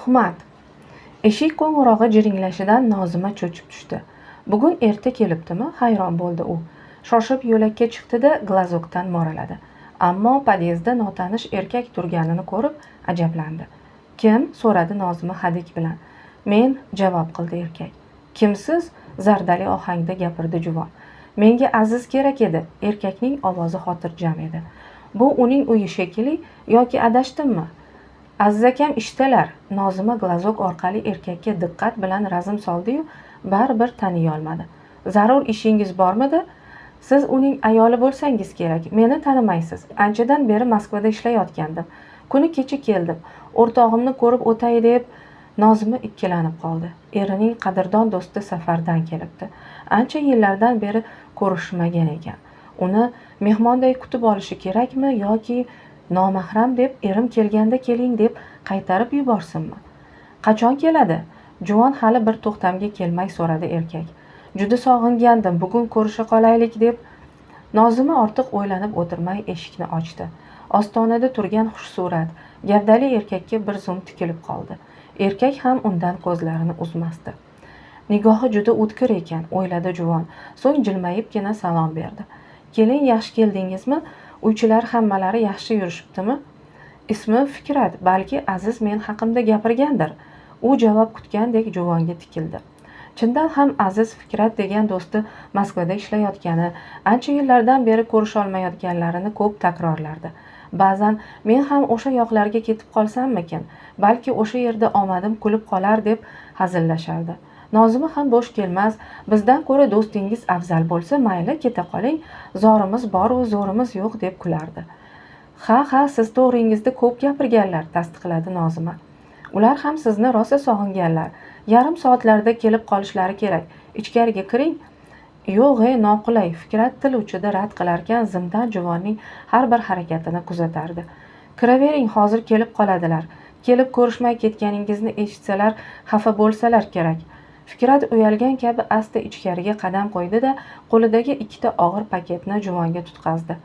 Tuhmat. Eshik qo'ng'irog'i jiringlashidan Nozima cho'chib tushdi. Bugun erta kelibdimi? Hayron bo'ldi u. Shoshib yo'lakka chiqdi-da, glazokdan mo'raladi. Ammo podyezdda notanish erkak turganini ko'rib ajablandi. Kim? So'radi Nozima hadik bilan. Men, javob qildi erkak. Kimsiz? Zardali ohangda gapirdi juvon. Menga Aziz kerak edi. Erkakning ovozi xotirjam edi. Bu uning uyi shekilli yoki adashdimmi? Aziz akam ishdalar. Nozima glazok orqali erkakka diqqat bilan razm soldi-yu, baribir taniy olmadi. Zarur ishingiz bormidi? Siz uning ayoli bo'lsangiz kerak. Meni tanimaysiz. Anchadan beri Moskvada ishlayotgandim. Kuni kecha keldim. O'rtog'imni ko'rib o'tay deb. Nozima ikkilanib qoldi. Erining qadrdon do'sti safardan kelibdi. Ancha yillardan beri ko'rishmagan ekan. Uni mehmonday kutib olishi kerakmi yoki nomahram deb erim kelganda keling deb qaytarib yuborsinmi? Qachon keladi? Juvon hali bir to'xtamga kelmay so'radi erkak. Juda sog'ingandim, bugun ko'risha qolaylik deb. Nozima ortiq o'ylanib o'tirmay eshikni ochdi. Ostonada turgan xushsurat, gavdali erkakka bir zum tikilib qoldi. Erkak ham undan ko'zlarini uzmasdi. Nigohi juda o'tkir ekan, o'yladi juvon. So'ng jilmayibgina salom berdi. Kelin, yaxshi keldingizmi? Uychilar hammalari yaxshi yurishibdimi? Ismi Fikrat, balki Aziz men haqimda gapirgandir. U javob kutgandek juvonga tikildi. Chindan ham Aziz Fikrat degan do'sti Moskvada ishlayotgani, ancha yillardan beri ko'risholmayotganlarini ko'p takrorlardi. Ba'zan men ham o'sha yoqlarga ketib qolsammikin, balki o'sha yerda omadim kulib qolar deb hazillashardi. Nozima ham bo'sh kelmas, bizdan ko'ra do'stingiz afzal bo'lsa, mayli keta qoling, zorimiz bor-u zo'rimiz yo'q deb kulardi. Ha, ha, siz to'g'ringizda ko'p gapirganlar, tasdiqladi Nozima. Ular ham sizni rosa sog'inganlar. Yarim soatlarda kelib qolishlari kerak. Ichkariga kiring. Yo'q, ey, noqulay. Fikrat til uchida rad qilarkan, zimdan juvonning har bir harakatini kuzatardi. Kiravering, hozir kelib qoladilar. Kelib ko'rishmay ketganingizni eshitsalar, xafa bo'lsalar kerak. Fikrat uyalgan kabi asta ichkariga qadam qo'ydi-da, qo'lidagi ikkita og'ir paketni juvonga tutqazdi.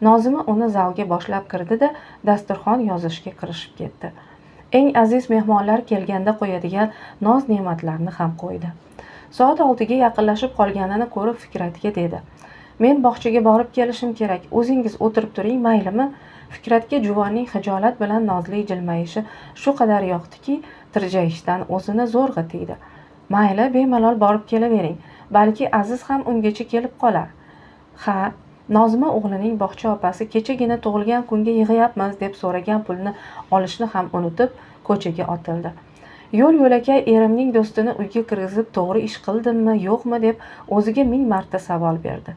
Nozima uni zalga boshlab kirdi-da, dasturxon yozishga kirishib ketdi. Eng aziz mehmonlar kelganda qo'yadigan noz-ne'matlarni ham qo'ydi. Soat 6ga yaqinlashib qolganini ko'rib Fikratga dedi: Men bog'chaga borib kelishim kerak. O'zingiz o'tirib turing, maylimi? Fikratga juvonning xijolat bilan nozli jilmayishi shu qadar yoqdiki, tirjayishdan o'zini zo'rg'a tiydi. Mayli, bemalol borib kelavering. Balki Aziz ham ungacha kelib qolar. Ha, Nozima o'g'lining bog'cha opasi kechagina tug'ilgan kunga yig'yapmiz deb so'ragan pulni olishni ham unutib, ko'chaga otildi. Yo'l yo'lakay erimning do'stini uyga kirgizib to'g'ri ish qildimmi, yo'qmi deb o'ziga 1000 marta savol berdi.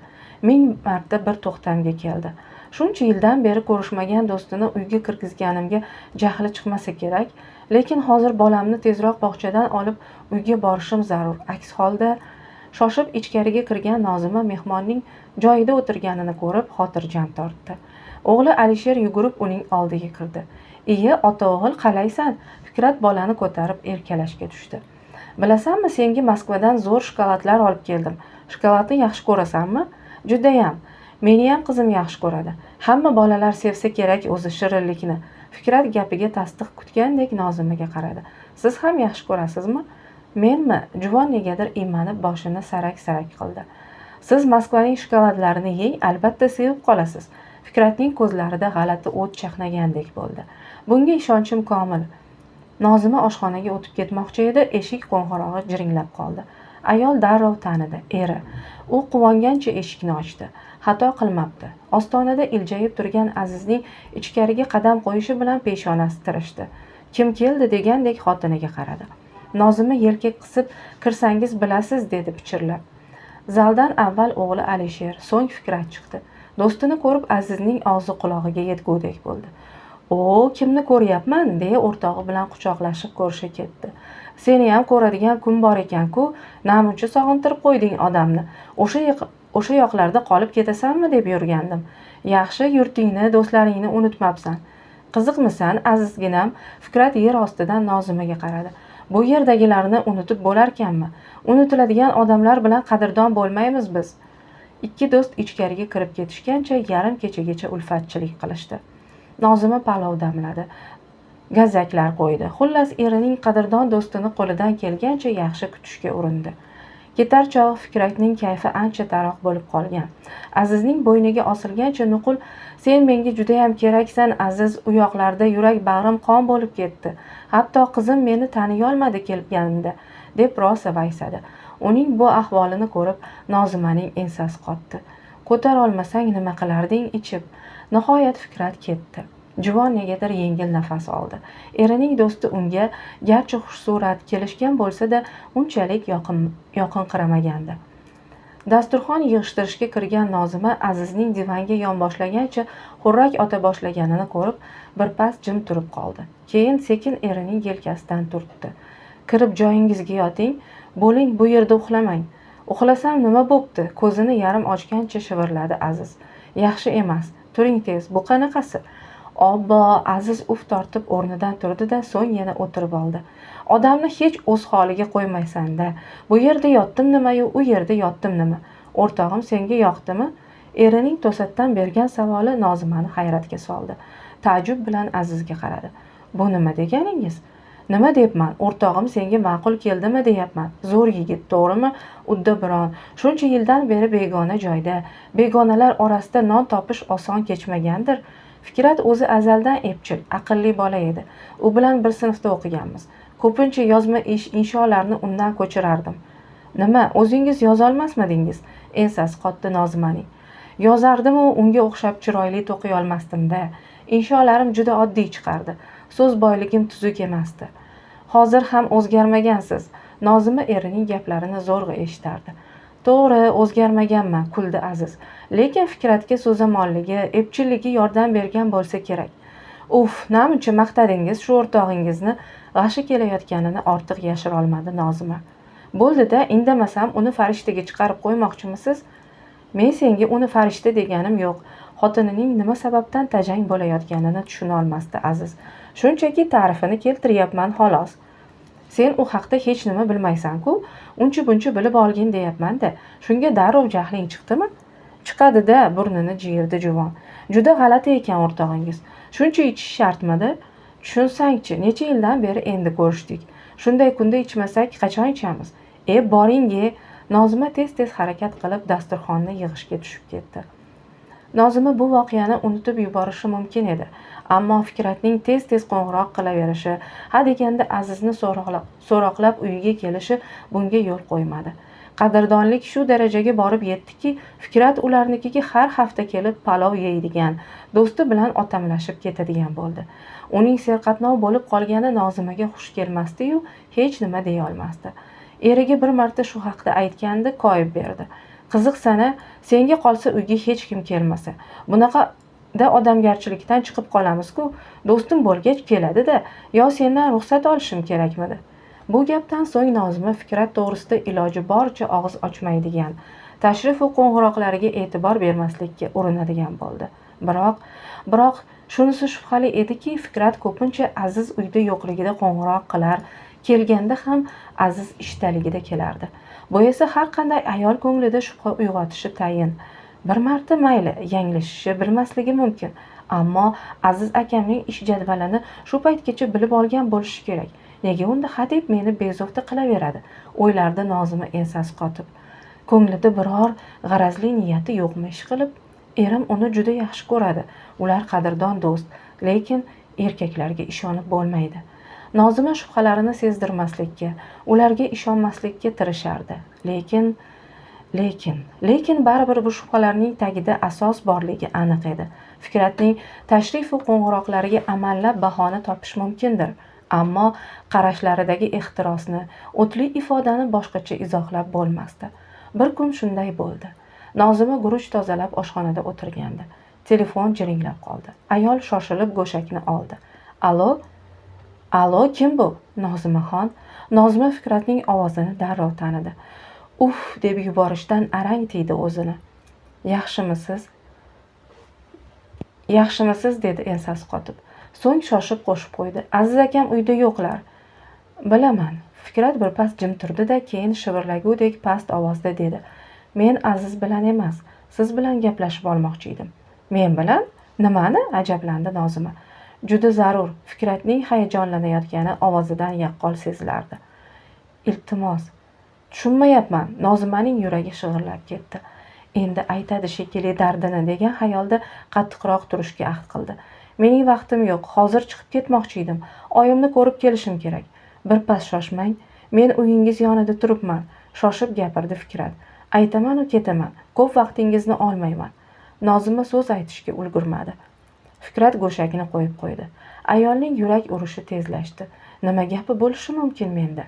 1000 marta bir to'xtamga keldi. Shuncha yildan beri ko'rishmagan do'stini uyga kirgizganimga jahli chiqmasa kerak, lekin hozir bolamni tezroq bog'chadan olib uyga borishim zarur. Aks holda shoshib ichkariga kirgan Nozima mehmonning joyida o'tirganini ko'rib xotirjam tortdi. O'g'li Alisher yugurib uning oldiga kirdi. Iye, ota o'g'il, qalaysan? Fikrat bolani ko'tarib erkalashga tushdi. Bilasanmi, senga Moskvadan zo'r shokoladlar olib keldim. Shokoladni yaxshi ko'rasanmi? Judayam. Meni ham qizim yaxshi ko'radi. Hamma bolalar sevsa kerak o'zi shirinlikni. Fikrat gapiga tasdiq kutgandek Nozimaga qaradi. Siz ham yaxshi ko'rasizmi? Menmi? Juvon negadir iymanib boshini sarak-sarak qildi. Siz Moskvaning shokoladlarini yeng, albatta sevib qolasiz. Fikratning ko'zlarida g'alati o't chaqnagandek bo'ldi. Bunga ishonchim komil. Nozima oshxonaga o'tib ketmoqchi edi, eshik qo'ng'irog'i jiringlab qoldi. Ayol darrov tanidi, eri. U quvongancha eshikni ochdi. Xato qilmabdi. Ostonada iljayib turgan Azizning ichkariga qadam qo'yishi bilan peshonasi tirishdi. Kim keldi degandek xotiniga qaradi. Nozima yelka qisib, kirsangiz bilasiz, dedi pichirlab. Zaldan avval o'g'li Alisher, so'ng Fikrat chiqdi. Do'stini ko'rib Azizning og'zi qulog'iga yetgudek bo'ldi. O, kimni ko'ryapman, deya o'rtog'i bilan quchoqlashib ko'risha ketdi. Seni ham ko'radigan kun bor ekan-ku, namuncha sog'intirib qo'yding odamni. O'sha yoqlarda qolib ketasanmi deb yurgandim. Yaxshi, yurtingni, do'stlaringni unutmabsan. Qiziqmisan, azizginam? Fikrat yer ostidan Nozimaga qaradi. Bu yerdagilarni unutib bo'larkanmi? Unutiladigan odamlar bilan qadrdon bo'lmaymiz biz. Ikki do'st ichkariga kirib ketishgancha yarim kechagacha ulfatchilik qilishdi. Nozima palov damladi. Gazaklar qo'ydi. Xullas, erining qadrdon do'stini qo'lidan kelgancha yaxshi kutishga urindi. Ketar chog'i Fikratning kayfi ancha taroq bo'lib qolgan. Azizning bo'yniga osilgancha nuqul "Sen menga judayam keraksan, Aziz, u yoqlarda yurak bag'rim qon bo'lib ketdi. Hatto qizim meni taniyolmadi kelganimda", deb rosa vaysadi. Uning bu ahvolini ko'rib Nozimaning ensasi qotdi. Ko'tara olmasang nima qilarding ichib? Nihoyat Fikrat ketdi. Juvon negadir yengil nafas oldi. Erining do'sti unga garchi xushsurat kelishgan bo'lsa-da, unchalik yoqinqiramagandi. Dasturxon yig'ishtirishga kirgan Nozima Azizning divanga yonboshlagancha xurrak ota boshlaganini ko'rib, birpas jim turib qoldi. Keyin sekin erining yelkasidan turtdi. "Kirib joyingizga yoting, bo'ling, bu yerda uxlamang." "Uxlasam nima bo'pti?" Ko'zini yarim ochgancha shivirladi Aziz. "Yaxshi emas, turing tez, bu qanaqasi?" Obbo, Aziz uf tortib o'rnidan turdi-da, so'ng yana o'tirib oldi. "Odamni hech o'z holiga qo'ymaysan-da. Bu yerda yotdim nima-yu, u yerda yotdim nima? O'rtog'im senga yoqdimi?" Erining to'satdan bergan savoli Nozimani hayratga soldi. Ta'jub bilan Azizga qaradi. "Bu nima deganingiz?" "Nima deyapman? O'rtog'im senga ma'qul keldimi deyapman. Zo'r yigit, to'g'rimi? Udda biron. Shuncha yildan beri begona joyda, begonalar orasida non topish oson kechmagandir. Fikrat o'zi azaldan epchil, aqlli bola edi. U bilan bir sinfda o'qiganmiz. Ko'pincha yozma ish, insholarni undan ko'chirardim." "Nima, o'zingiz yozolmasmidingiz?" Ensasi qotdi Nozimaning. "Yozardim-u, unga o'xshab chiroyli to'qiy olmasdim-da. Insholarim juda oddiy chiqardi. So'z boyligim tuzuk emasdi." "Hozir ham o'zgarmagansiz." Nozima erining gaplarini zo'rg'a eshitardi. "To'g'ri, o'zgarmaganman", kuldi Aziz. "Lekin Fikratga so'zamonligi, epchilligi yordam bergan bo'lsa kerak." "Uf, namuncha maqtadingiz shu o'rtog'ingizni", g'ashi kelayotganini ortiq yashira olmadi Nozima. "Bo'ldi-da, indamasam uni farishtaga chiqarib qo'ymoqchimisiz?" "Men senga uni farishta deganim yo'q." Xotinining nima sababdan tajang bo'layotganini tushuna olmasdi Aziz. "Shunchaki ta'rifini keltiryapman xolos. Sen u haqda hech nima bilmaysan-ku, uncha-buncha bilib olgin deyapman-da. Shunga darrov jahling chiqdimi?" "Chiqadi-da", burnini jiyirdi juvon. "Juda g'alati ekan o'rtog'ingiz. Shuncha ichish shartmidi? Tushunsangchi, necha yildan beri endi ko'rishdik. Shunday kunda ichmasak qachon ichamiz? Boring-e." Nozima tez-tez harakat qilib dasturxonni yig'ishga tushib ketdi. Nozima bu voqeani unutib yuborishi mumkin edi. Ammo Fikratning tez-tez qo'ng'iroq qilaverishi, ha deganda Azizni so'roqlab uyiga kelishi bunga yo'l qo'ymadi. Qadrdonlik shu darajaga borib yetdiki, Fikrat ularnikiga har hafta kelib palov yeydigan, do'sti bilan otamlashib ketadigan bo'ldi. Uning serqatnov bo'lib qolgani Nozimaga xush kelmasdi-yu, hech nima deya olmasdi. Eriga bir marta shu haqda aytganda koyib berdi. "Qiziqsana, senga qolsa uyga hech kim kelmasa. Bunaqada odamgarchilikdan chiqib qolamiz-ku. Do'stim bo'lgach keladi-da, yo sendan ruxsat olishim kerakmidi?" Bu gapdan so'ng Nozima Fikrat to'g'risida iloji boricha og'iz ochmaydigan, tashrif va qo'ng'iroqlariga e'tibor bermaslikka urinadigan bo'ldi. Biroq shunisi shubhali ediki, Fikrat ko'pincha Aziz uyda yo'qligida qo'ng'iroq qilar, kelganda ham Aziz ishdaligida kelardi. Bu esa har qanday ayol ko'nglida shubha uyg'otishi tayin. Bir marta mayli, yanglishishi bilmasligi mumkin, ammo Aziz akamning ish jadvalini shu paytgacha bilib olgan bo'lishi kerak. Nega unda hadeb meni bezovta qilaveradi? O'ylardi Nozima ensasi qotib. Ko'nglida biror g'arazli niyati yo'qmi ish qilib? Erim uni juda yaxshi ko'radi. Ular qadrdon do'st, lekin erkaklarga ishonib bo'lmaydi. Nozima shubhalarini sezdirmaslikka, ularga ishonmaslikka tirishardi. Lekin baribir bu shubhalarning tagida asos borligi aniq edi. Fikratning tashrif va qo'ng'iroqlariga amallab bahona topish mumkindir. Ammo qarashlaridagi ehtirosni, o'tli ifodani boshqacha izohlab bo'lmasdi. Bir kun shunday bo'ldi. Nozima guruch tozalab oshxonada o'tirgandi. Telefon jiringlab qoldi. Ayol shoshilib go'shakni oldi. "Alo? Alo, kim bu?" "Nozimaxon." Nozima Fikratning ovozini darrov tanidi. Uf deb yuborishdan arang tiydi o'zini. "Yaxshimisiz? Yaxshimisiz?" dedi ensasi qotib. So'ng shoshib qo'shib qo'ydi. "Aziz akam uyda yo'qlar." "Bilaman." Fikrat birpas jim turdi-da, keyin shivirlagudek past ovozda dedi. "Men Aziz bilan emas, siz bilan gaplashib olmoqchi edim." "Men bilan? Nimani?" ajablandi Nozima. Juda zarur. Fikratning hayajonlanayotgani ovozidan yaqqol sezilardi. Iltimos. Tushunmayapman. Nozimaning yuragi shig'irlab ketdi. Endi aytadi shekilli dardini degan xayolda qattiqroq turishga ahd qildi. Mening vaqtim yo'q. Hozir chiqib ketmoqchi edim. Oyimni ko'rib kelishim kerak. Birpas shoshmang. Men uyingiz yonida turibman. Shoshib gapirdi Fikrat. Aytaman u ketaman. Ko'p vaqtingizni olmayman. Nozima so'z aytishga ulgurmadi. Fikrat go'shakni qo'yib qo'ydi. Ayolning yurak urishi tezlashdi. Nima gapi bo'lishi mumkin menda?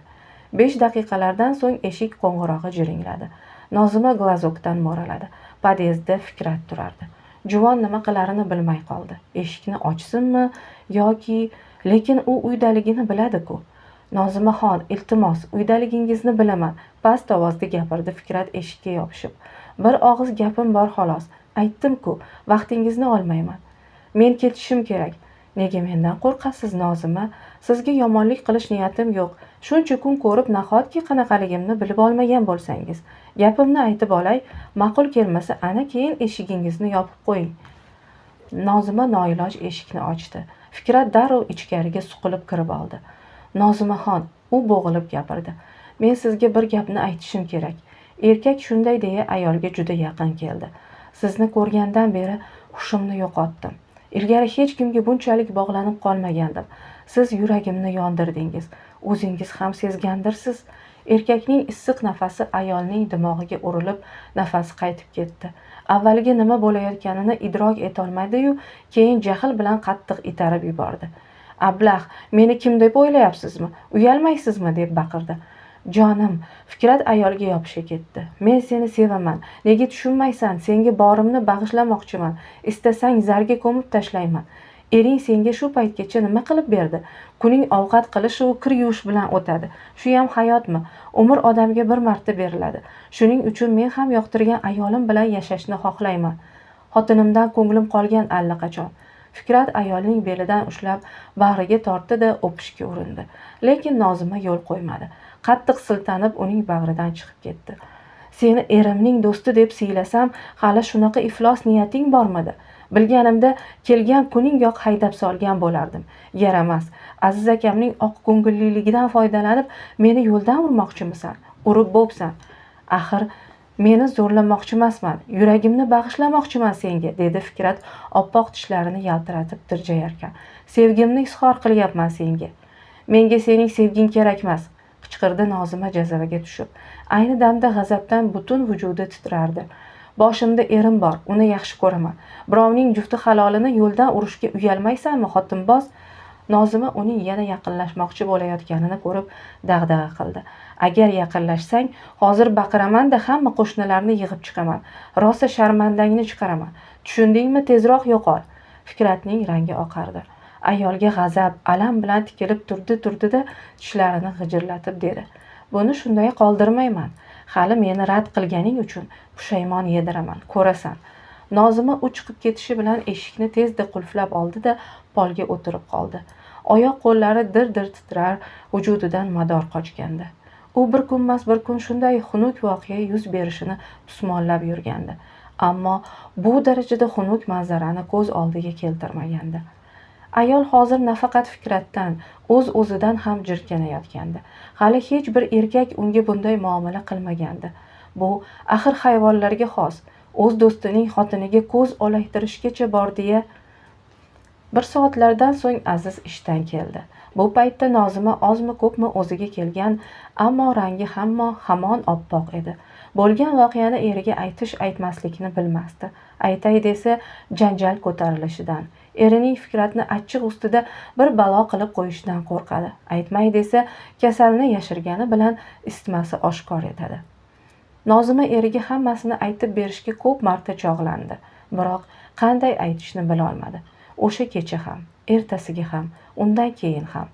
5 daqiqalardan so'ng eshik qo'ng'irog'i jiringladi. Nozima glazokdan mo'raladi. Podyezdda Fikrat turardi. Juvon nima qilarini bilmay qoldi. Eshikni ochsinmi yoki, lekin u uydaligini biladi-ku. Nozimaxon, iltimos, uydaligingizni bilaman. Past ovozda gapirdi Fikrat eshikka yopishib. Bir og'iz gapim bor xolos. Aytdim-ku, vaqtingizni olmayman. Men ketishim kerak. Nega mendan qo'rqasiz, Nozima? Sizga yomonlik qilish niyatim yo'q. Shuncha kun ko'rib nahotki qanaqaligimni bilib olmagan bo'lsangiz. Gapimni aytib olay, ma'qul kelmasa ana keyin eshigingizni yopib qo'ying. Nozima noiloj eshikni ochdi. Fikrat darrov ichkariga suqilib kirib oldi. Nozimaxon, u bo'g'ilib gapirdi. Men sizga bir gapni aytishim kerak. Erkak shunday deya ayolga juda yaqin keldi. Sizni ko'rgandan beri hushimni yo'qotdim. Ilgari hech kimga bunchalik bog'lanib qolmagandim. Siz yuragimni yondirdingiz. O'zingiz ham sezgandirsiz. Erkakning issiq nafasi ayolning dimog'iga urilib, nafasi qaytib ketdi. Avvaliga nima bo'layotganini idrok etolmadi-yu, keyin jahl bilan qattiq itarib yubordi. Ablah, meni kim deb o'ylayapsizmi? Uyalmaysizmi? Deb baqirdi. Jonim, Fikrat ayolga yopisha ketdi. Men seni sevaman. Nega tushunmaysan? Senga borimni bag'ishlamoqchiman. Istasang zarga ko'mib tashlayman. Ering senga shu paytgacha nima qilib berdi? Kuning ovqat qilish u kir yuvish bilan o'tadi. Shu ham hayotmi? Umr odamga bir marta beriladi. Shuning uchun men ham yoqtirgan ayolim bilan yashashni xohlayman. Xotinimdan ko'nglim qolgan allaqachon. Fikrat ayolning belidan ushlab bag'riga tortdi-da o'pishga urindi. Lekin Nozima yo'l qo'ymadi. Qattiq siltanib uning bag'ridan chiqib ketdi. Seni erimning do'sti deb siylasam, hali shunaqa iflos niyating bormidi? Bilganimda kelgan kuningoq haydab solgan bo'lardim. Yaramas. Aziz akamning oq ko'ngilliligidan foydalanib meni yo'ldan urmoqchimisan? Urib bo'psan. Axir meni zo'rlamoqchimasman, yuragimni bag'ishlamoqchiman senga, dedi Fikrat oppoq tishlarini yaltiratib tirjayarkan. Sevgimni izhor qilyapman senga. Menga sening sevging kerakmas, qichqirdi Nozima jazavaga tushib. Ayni damda g'azabdan butun vujudi titrardi. Boshimda erim bor, uni yaxshi ko'raman. Birovning jufti halolini yo'ldan urishga uyalmaysanmi, xotinboz? Nozima uning yana yaqinlashmoqchi bo'layotganini ko'rib dag'dag'a qildi. Agar yaqinlashsang, hozir baqiraman-da hamma qo'shnilarni yig'ib chiqaman. Rosa sharmandangni chiqaraman. Tushundingmi? Tezroq yo'qol. Fikratning rangi oqardi. Ayolga g'azab, alam bilan tikilib turdi-turdi-da tishlarini g'ijirlatib dedi. Buni shunday qoldirmayman. Hali meni rad qilganing uchun pushaymon yediraman, ko'rasan. Nozima u chiqib ketishi bilan eshikni tezda qulflab oldi-da polga o'tirib qoldi. Oyoq qo'llari dir-dir titrar, vujudidan mador qochgandi. U bir kunmas bir kun shunday xunuk voqea yuz berishini tusmollab yurgandi. Ammo bu darajada xunuk manzarani ko'z oldiga keltirmagandi. Ayol hozir nafaqat Fikratdan, o'z-o'zidan ham jirkanayotgandi. Hali hech bir erkak unga bunday muomala qilmagandi. Bu axir hayvonlarga xos. O'z do'stining xotiniga ko'z olaytirishgacha bordi-ya. Bir soatlardan so'ng Aziz ishdan keldi. Bu paytda Nozima ozmi ko'pmi o'ziga kelgan, ammo rangi hamon oppoq edi. Bo'lgan voqeani eriga aytish aytmaslikni bilmasdi. Aytay desa janjal ko'tarilishidan, erining Fikratni achchiq ustida bir balo qilib qo'yishidan qo'rqadi. Aytmay desa kasalni yashirgani bilan isitmasi oshkor etadi. Nozima eriga hammasini aytib berishga ko'p marta chog'landi, biroq qanday aytishni bila olmadi. O'sha kecha ham, ertasiga ham, undan keyin ham.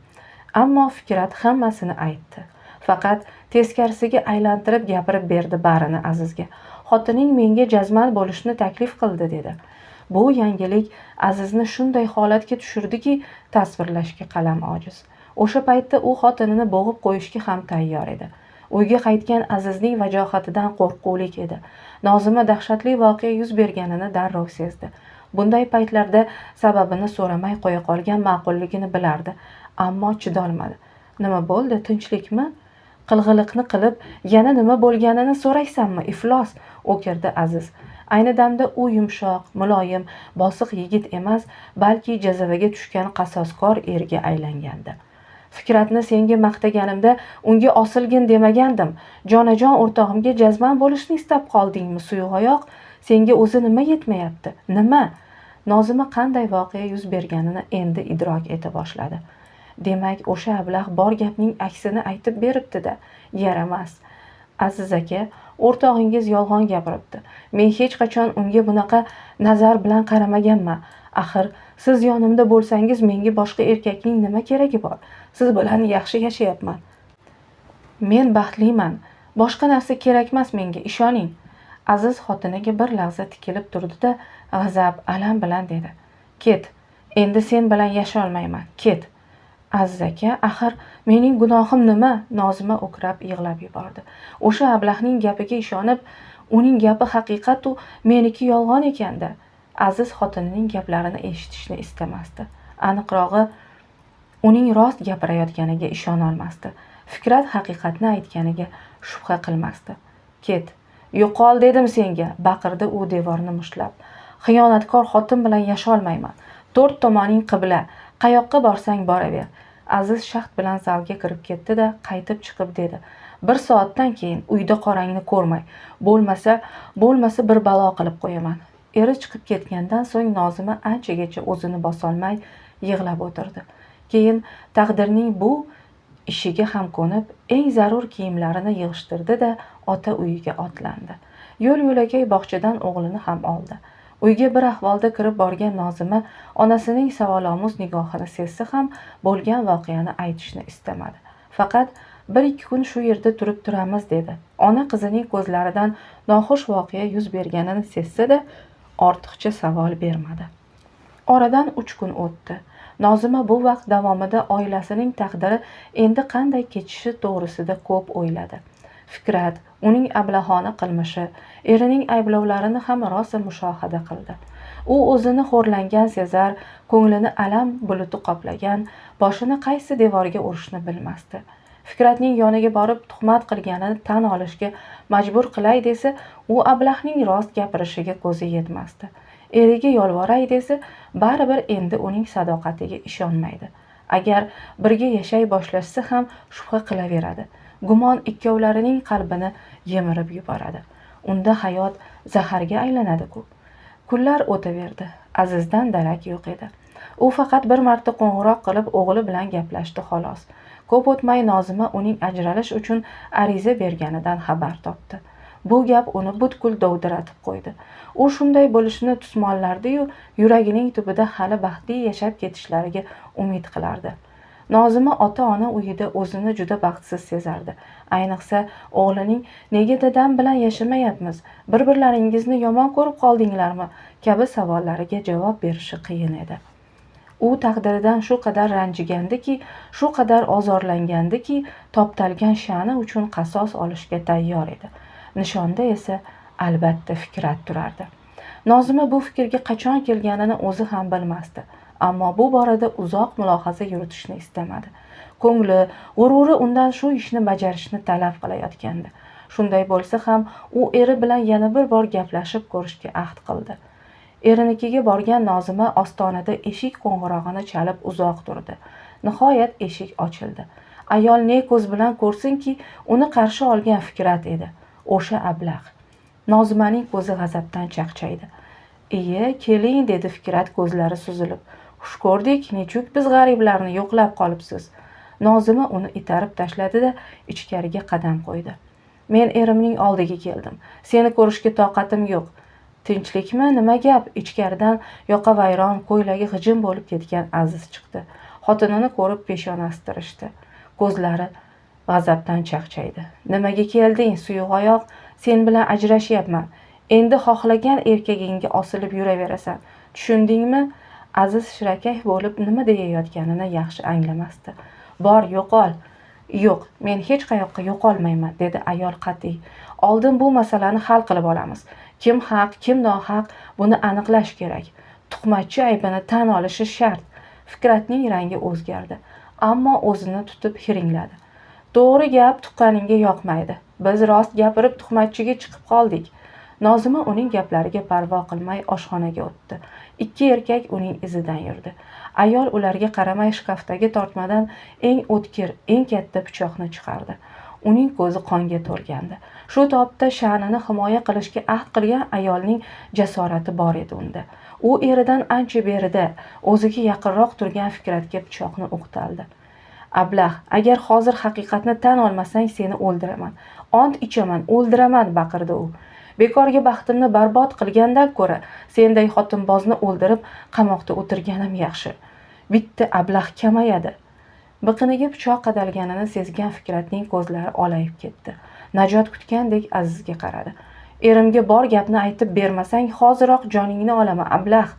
Ammo Fikrat hammasini aytdi. Faqat teskarisiga aylantirib gapirib berdi barini Azizga. Xotining menga jazman bo'lishni taklif qildi, dedi. Bu yangilik Azizni shunday holatga tushirdiki, tasvirlashga qalam ojiz. O'sha paytda u xotinini bo'g'ib qo'yishga ham tayyor edi. Uyga qaytgan Azizning vajohatidan qo'rquvlik edi. Nozima dahshatli voqea yuz berganini darrov sezdi. Bunday paytlarda sababini so'ramay qo'ya qolgan ma'qulligini bilardi, ammo chidolmadi. Nima bo'ldi, tinchlikmi? Qilg'iliqni qilib, yana nima bo'lganini so'raysanmi, iflos, o'kirdi Aziz. Ayni damda u yumshoq, muloyim, bosiq yigit emas, balki jazavaga tushgan qasoskor erga aylangandi. Fikratni senga maqtaganimda unga osilgin demagandim. Jonajon o'rtog'imga jazman bo'lishni istab qoldingmi, suyuqoyoq? Senga o'zi nima yetmayapti? Nima? Nozima qanday voqea yuz berganini endi idrok eta boshladi. Demak, o'sha ablah bor gapning aksini aytib beribdi-da. Yaramas. Aziz aka, o'rtog'ingiz yolg'on gapiribdi. Men hech qachon unga bunaqa nazar bilan qaramaganman. Axir, siz yonimda bo'lsangiz menga boshqa erkakning nima keragi bor? Siz bilan yaxshi yashayapman. Men baxtliman. Boshqa narsa kerakmas menga, ishoning. Aziz xotiniga bir lahza tikilib turdi-da, g'azab, alam bilan dedi: "Ket. Endi sen bilan yasha olmayman. Ket." Aziz aka, axir mening gunohim nima? Nozima o'krab yig'lab yubordi. O'sha ablahning gapiga ishonib, uning gapi haqiqat-u, meniki yolg'on ekanda. Aziz xotinining gaplarini eshitishni istamasdi. Aniqrog'i, uning rost gapirayotganiga ishona olmasdi. Fikrat haqiqatni aytganiga shubha qilmasdi. Ket, yo'qol dedim senga, baqirdi u devorni mushtlab. Xiyonatkor xotin bilan yasha olmayman. To'rt tomoning qibla, qayoqqa borsang boraver. Aziz shaxt bilan zalga kirib ketdi-da, qaytib chiqib dedi: "Bir soatdan keyin uyda qorangni ko'rmay, bo'lmasa bir balo qilib qo'yaman." Eri chiqib ketgandan so'ng Nozima anchagacha o'zini bosolmay yig'lab o'tirdi. Keyin taqdirning bu ishiga ham ko'nib, eng zarur kiyimlarini yig'ishtirdi-da, ota uyiga otlandi. Yo'l-yo'lakay bog'chadan o'g'lini ham oldi. Uyga bir ahvolda kirib borgan Nozima onasining savolomuz nigohini sezsa ham bo'lgan voqeani aytishni istamadi. Faqat 1-2 kun shu yerda turib turamiz dedi. Ona qizining ko'zlaridan noxush voqea yuz berganini sezsa-da, ortiqcha savol bermadi. Oradan 3 kun o'tdi. Nozima bu vaqt davomida oilasining taqdiri endi qanday kechishi to'g'risida ko'p o'yladi. Fikrat, uning ablahona qilmishi, erining ayblovlarini ham rosa mushohada qildi. U o'zini xo'rlangan sezar, ko'nglini alam buluti qoplagan, boshini qaysi devorga urishni bilmasdi. Fikratning yoniga borib tuhmat qilganini tan olishga majbur qilay desa, u ablahning rost gapirishiga ko'zi yetmasdi. Eriga yolvoray desa, baribir endi uning sadoqatiga ishonmaydi. Agar birga yashay boshlashsa ham shubha qilaveradi. Gumon ikkovlarining qalbini yemirib yuboradi. Unda hayot zaharga aylanadi-ku. Kunlar o'taverdi. Azizdan darak yo'q edi. U faqat bir marta qo'ng'iroq qilib o'g'li bilan gaplashdi xolos. Ko'p o'tmay Nozima uning ajralish uchun ariza berganidan xabar topdi. Bu gap uni butkul dovdiratib qo'ydi. U shunday bo'lishini tusmollardi-yu, yuragining tubida hali baxtli yashab ketishlariga umid qilardi. Nozima ota-ona uyida o'zini juda baxtsiz sezardi. Ayniqsa o'g'lining "Nega dadam bilan yashamayapmiz? Bir-birlaringizni yomon ko'rib qoldinglarmi?" kabi savollariga javob berishi qiyin edi. U taqdiridan shu qadar ranjigandiki, shu qadar ozorlangandiki, toptalgan sha'ni uchun qasos olishga tayyor edi. Nishonda esa albatta Fikrat turardi. Nozima bu fikrga qachon kelganini o'zi ham bilmasdi. Ammo bu borada uzoq mulohaza yuritishni istamadi. Ko'ngli, g'ururi undan shu ishni bajarishni talab qilayotgandi. Shunday bo'lsa ham u eri bilan yana bir bor gaplashib ko'rishga ahd qildi. Erinikiga borgan Nozima ostonada eshik qo'ng'irog'ini chalib uzoq turdi. Nihoyat eshik ochildi. Ayol ne ko'z bilan ko'rsinki, uni qarshi olgan Fikrat edi. O'sha ablah. Nozimaning ko'zi g'azabdan chaqchaydi. "Iye, keling", dedi Fikrat ko'zlari suzilib. "Xush ko'rdik, nechuk biz g'ariblarni yo'qlab qolibsiz." Nozima uni itarib tashladi-da, ichkariga qadam qo'ydi. "Men erimning oldiga keldim. Seni ko'rishga toqatim yo'q." "Tinchlikmi? Nima gap?" Ichkaridan yoqa vayron, ko'ylagi g'ijim bo'lib ketgan Aziz chiqdi. Xotinini ko'rib peshonasi tirishdi. Ko'zlari g'azabdan chaqchaydi. "Nimaga kelding, suyuqoyoq? Sen bilan ajrashyapman. Endi xohlagan erkagingga osilib yuraverasan. Tushundingmi?" Aziz shirakayf bo'lib nima deyayotganini yaxshi anglamasdi. "Bor, yo'qol." "Yo'q, men hech qayoqqa yo'qolmayman", dedi ayol qat'iy. "Oldin bu masalani hal qilib olamiz. Kim haq, kim nohaq, buni aniqlash kerak. Tuhmatchi aybini tan olishi shart. Fikratning rangi o'zgardi, ammo o'zini tutib hiringladi. To'g'ri gap tuqqaningga yoqmaydi. Biz rost gapirib tuhmatchiga chiqib qoldik. Nozima uning gaplariga parvo qilmay oshxonaga o'tdi. Ikki erkak uning izidan yurdi. Ayol ularga qaramay shkafdagi tortmadan eng o'tkir, eng katta pichoqni chiqardi. Uning ko'zi qonga to'lgandi. Shu topda sha'nini himoya qilishga ahd qilgan ayolning jasorati bor edi unda. U eridan ancha berida, o'ziga yaqinroq turgan Fikratga pichoqni o'qtaldi. Ablah, agar hozir haqiqatni tan olmasang seni o'ldiraman. Ont ichaman, o'ldiraman, baqirdi u. Bekorga baxtimni barbod qilgandan ko'ra senday xotinbozni o'ldirib qamoqda o'tirganim yaxshi. Bitta ablah kamayadi. Biqiniga pichoq qadalganini sezgan Fikratning ko'zlari olayib ketdi. Najot kutgandek Azizga qaradi. Erimga bor gapni aytib bermasang hoziroq joningni olaman, ablah.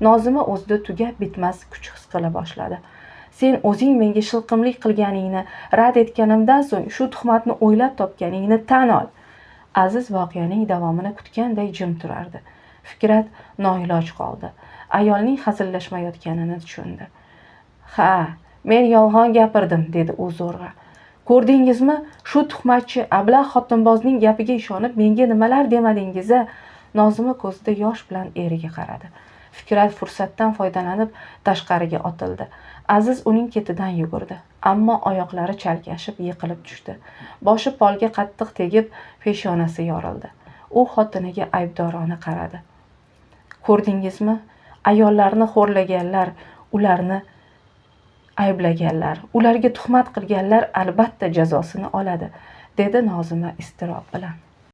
Nozima o'zida tugab bitmas kuch his qila boshladi. Sen o'zing menga shilqimlik qilganingni rad etganimdan so'ng shu tuhmatni o'ylab topganingni tan ol. Aziz voqeaning davomini kutganday jim turardi. Fikrat noiloj qoldi. Ayolning hazillashmayotganini tushundi. Ha, men yolg'on gapirdim, dedi u zo'rg'a. Ko'rdingizmi, shu tuhmatchi ablah xotinbozning gapiga ishonib menga nimalar demadingiz-a? Nozima ko'zida yosh bilan eriga qaradi. Fikrat fursatdan foydalanib tashqariga otildi. Aziz uning ketidan yugurdi, ammo oyoqlari chalkashib yiqilib tushdi. Boshi polga qattiq tegib, peshonasi yorildi. U xotiniga aybdorona qaradi. Ko'rdingizmi? Ayollarni xo'rlaganlar, ularni ayblaganlar, ularga tuhmat qilganlar albatta jazosini oladi, dedi Nozima iztirob bilan.